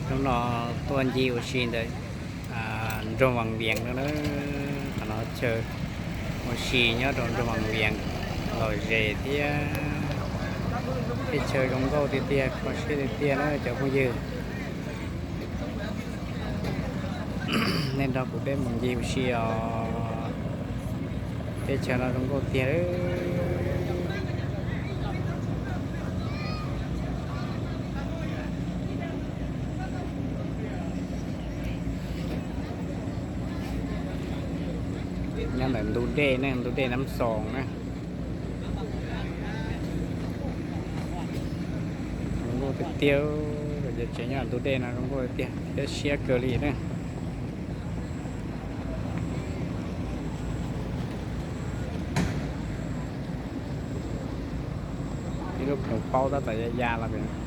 Hnub no tuaj ncig ua si ntawm nroog Vaj Vias no na. Qhov no chaw ua si nyob rau nroog Vaj Vias, lom zem thiab teb chaws zoo nkauj tiag tiag, kho siab tiag tiag na cov phooj ywg. Nej nrog kuv peb mus ncig ua si os. Teb chaws no zoo nkauj tiag. Nyob ntawm ntug dej ne, ntug dej Nab Xoos na. Zoo nkauj tiag tiag, cov tsev nyob ntug dej no zoo nkauj tiag tiag, siab kawg li na. Ib lub ploov paub tab tom ya ya los.